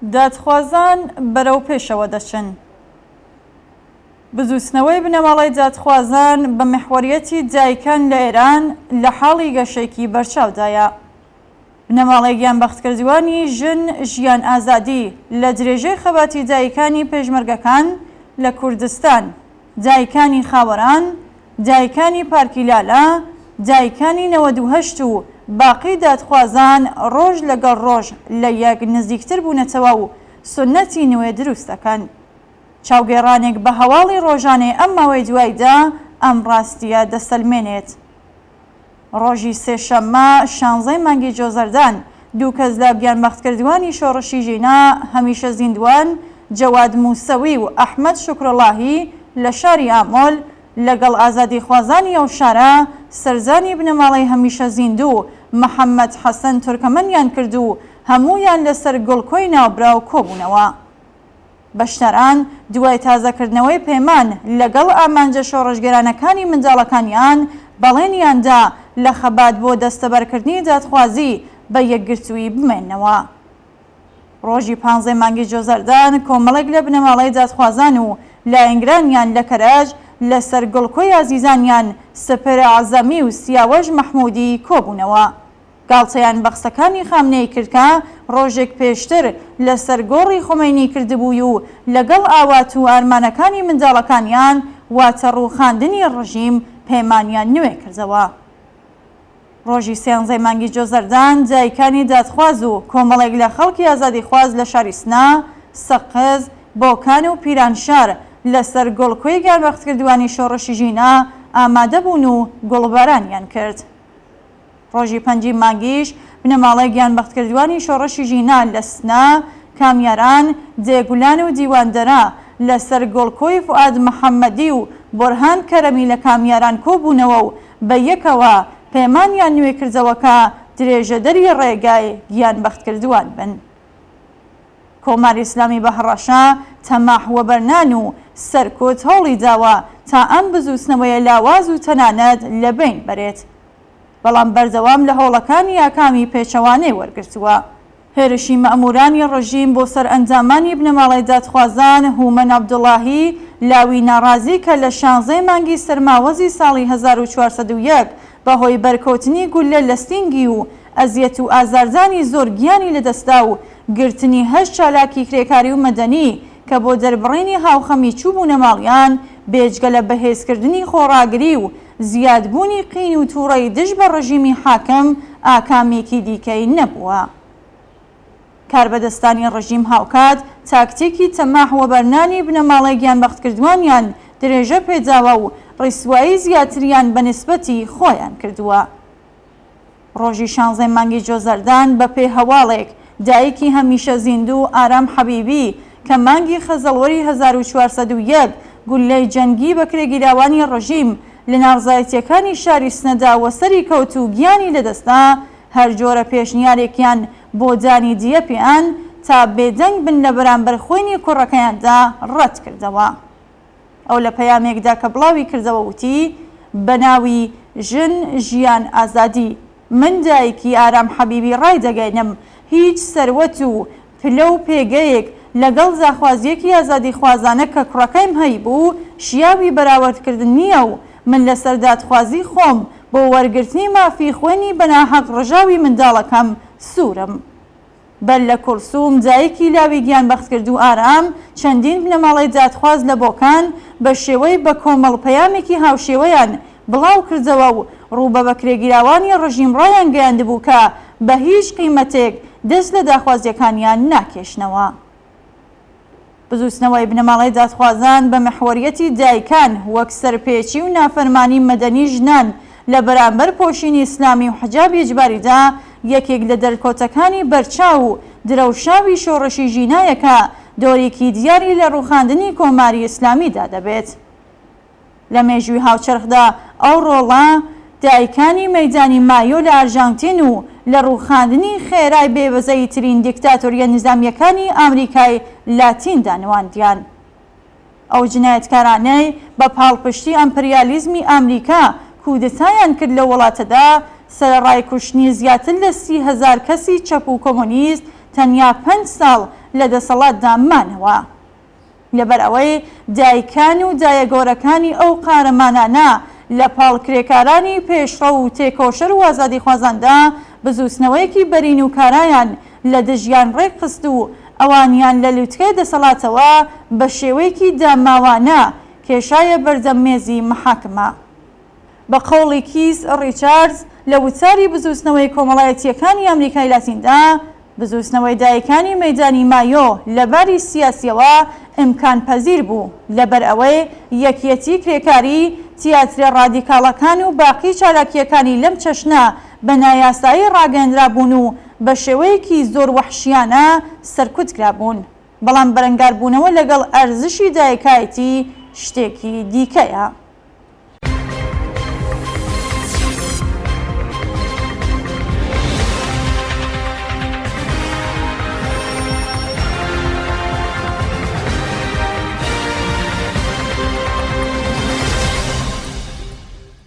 دادخوازان بەرەو پێشەوە دەچن. بزووتنەوەی بنەماڵەی دادخوازان بە میحوەریەتی دایکان لە ئێران لە حاڵی گەشەیەکی بەرچاودایە. بنەماڵەی گیانبەختکردووانی ژن ژیان ئازادی لە درێژەی خەباتی دایکانی پێشمەرگەکان لە کوردستان، دایکانی خاوەران، دایکانی پارکی لالە، دایکانی 98 و باقی دادخوازان ڕۆژ لەگەڵ ڕۆژ لە یەک نزیکتر بوونەتەوە و سوننەتی نوێ دروست دەکەن. چاوگێڕانێک بە هەواڵی ڕۆژانەی ئەم ماوەی دوایدا ئەم ڕاستییە دەسەلمێنێت. ڕۆژی سێشەممە شانزەی مانگی جۆزەردان، دوو کەس لە گیانبەختکردووانی شۆڕشی ژینا هەمیشە زیندووان، جەواد موسەوی و ئەحمەد شوکرۆڵاهی لە شاری ئامۆل، لەگەڵ ئازادیخوازانی ئەو شارە سەرزانی بنەماڵەی هەمیشە زیندوو محەممەد حەسەن تورکەمەنیان کرد و هەموویان لەسەر گڵکۆی ناوبراو کۆبوونەوە. بەشداران دوای تازەکردنەوەی پەیمان لەگەڵ ئامانجە شۆڕشگێرانەکانی منداڵەکانیان، بەڵێنیان دا لە خەبات بۆ دەستەبەرکردنی دادخوازی بە یەکگرتوویی بمێننەوە. ڕۆژی پانزەی مانگی جۆزەردان کۆمەڵێک لە بنەماڵەی دادخوازان و لایەنگرانیان لە کەرەج لەسەر گڵکۆی ئازیزانیان سپر ئەعزەمی و سیاوەش مەحموودی کۆبوونەوە. گاڵتەیان بە قسەکانی خامنەیی کرد کە ڕۆژێک پێشتر لەسەر گۆڕی خومەینی کردبووی و لەگەڵ ئاوات و ئارمانەکانی منداڵەکانیان واتە ڕووخاندنی ڕژیم پەیمانیان نوێ کردەوە. ڕۆژی سێانزەی مانگی جۆزەردان دایکانی دادخواز و کۆمەڵێک لە خەڵکی ئازادیخواز لە شاری سنە، سەقز، بۆکان و پیرانشار لەسەر گوڵکۆی گیانبەختکردووانی شۆڕشی ژینا ئامادە بوون و گوڵبارانیان کرد. ڕۆژی پەنجی مانگیش بنەماڵەی گیانبەختکردووانی شۆڕشی ژینا لە سنە، کامیاران، دێگولان و دیواندەرە لە سەر گڵکۆی فوئاد محەممەدی و بۆرهان کەرەمی لە کامیاران کۆبوونەوە و بە یەکەوە پەیمانیان نوێ کردەوە کە درێژەدەری ڕێگای گیانبەختکردووان بن. کۆماری ئیسلامی بە هەڕەشە، تەماح وەبەرنان و سەرکوت هەوڵی داوە تا ئەم بزووتنەوەیە لاواز و تەنانەت لەبەین بەرێت. بەڵام بەردەوام لە هەوڵەکانی ئاکامی پێچەوانەی وەرگرتووە. هێرشی مەئموورانی ڕژیم بۆ سەر ئەندامانی بنەماڵەی دادخوازان هوومەن عەبدوڵاهی لاوی ناڕازی کە لە شانزەی مانگی سەرماوەزی ساڵی 1401 بە هۆی بەرکەوتنی گوللە لە سینگی و ئەزیەت و ئازاردانی زۆر گیانی لەدەستدا و گرتنی هەشت چالاکی کرێکاری و مەدەنی کە بۆ دەربڕینی هاوخەمی چووبوونە ماڵیان بێجگە لە بەهێزکردنی خۆڕاگری و زیادبوونی قین و تووڕەیی دژ بە ڕژیمی حاکم ئاکامێکی دیکەی نەبووە. کاربەدەستانی ڕژیم هاوکات تاکتیکی تەماح وەبەرنانی بنەماڵەی گیانبەختکردووانیان درێژە پێداوە و ڕیسوایی زیاتریان بە نیسبەتی خۆیان کردووە. ڕۆژی شانزەی مانگی جۆزەردان بە پێی هەواڵێک، دایکی هەمیشە زیندوو ئارام حەبیبی کە مانگی خەزەڵوەری 1401 گوللەی جەنگی بەکرێگیراوانی ڕژیم لە ناڕزایەتییەکانی شاری سنەدا وەسەری کەوت و گیانی لەدەستدا، هەر جۆرە پێشنیارێکیان بۆ دانی دیە پێیان تا بێدەنگ بن لە بەرامبەر خوێنی کوڕەکەیاندا ڕەت کردەوە. ئەو لە پەیامێکدا کە بڵاوی کردەوە وتی، بە ناوی ژن، ژیان، ئازادی، من دایکی ئارام حەبیبی ڕایدەگەینم هیچ سەروەت و پلە و پێگەیەک لەگەڵ داخوازییەکی ئازادیخوازانە کە کوڕەکەیم هەیبوو شیاوی بەراوردکردن نییە و من لەسەر دادخوازی خۆم بۆ وەرگرتنی مافی خوێنی بەناحەق ڕژاوی منداڵەکەم سوورم. بەر لە کولسوم، دایکی لاوی گیانبەختکردوو ئارام، چەندین بنەماڵەی دادخواز لە بۆکان بە شێوەی بە کۆمەڵ پەیامێکی هاوشێوەیان بڵاو کردەوە و ڕوو بە بەکرێگیراوانی ڕژیم ڕایانگەیاندبوو کە بە هیچ قیمەتێک دەست لە داخوازییەکانیان ناکێشنەوە. بزووتنەوەی بنەماڵەی دادخوازان بە میحوەریەتی دایکان وەک سەرپێچی و نافەرمانی مەدەنی ژنان لە بەرامبەر پۆشینی ئیسلامی و حجابی ئیجباریدا یەکێک لە دەرکەوتەکانی بەرچاو و درەوشاوی شۆڕشی ژینایە کە دۆریکی دیاری لە ڕووخاندنی کۆماری ئیسلامیدا دەبێت. لە مێژووی هاوچەرخدا ئەو ڕۆڵە دایکانی مەیدانی مایۆ لە ئارژانتین و لە ڕووخاندنی خێرای بێبەزەییترین دیکتاتۆرییە نیزامییەکانی ئامریکای لاتیندا نواندیان. ئەو جنایەتکارانەی بە پاڵپشتی ئەمپریالیزمی ئامریکا کودتایان کرد لەو وڵاتەدا، سەرەڕای کوشتنی زیاتر لە 30,000 کەسی چەپ و کۆمۆنیست، تەنیا پەنج ساڵ لە دەسەڵاتدا مانەوە. لەبەر ئەوەی دایکان و دایەگۆرەکانی ئەو قارەمانانە لە پاڵ کرێکارانی پێشڕەو و تێکۆشەر و ئازادیخوازاندا بزووتنەوەیەکی بەرین و کارایان لە دژیان ڕێکخست و ئەوانیان لە لوتکەی دەسەڵاتەوە بە شێوەیەکی داماوانە کێشایە بەردەم مێزی محاکمە. بە قەوڵی کیس ڕیچاردز لە وتاری بزووتنەوەی کۆمەڵایەتییەکانی ئەمریکای لاتیندا، بزووتنەوەی دایکانی مەیدانی مایۆ لە باری سیاسییەوە ئیمکانپەزیر بوو، لەبەر ئەوەی یەکیەتیی کرێکاری، تیاترە ڕادیکاڵەکان و باقی چالاکییەکانی لەم چەشنە بە نایاسایی ڕاگەیەندرابوون و بە شێوەیەکی زۆر وەحشییانە سەرکوت کرابوون. بەڵام بەرەنگاربوونەوە لەگەڵ ئەرزشی دایکایەتی شتێکی دیکەیە.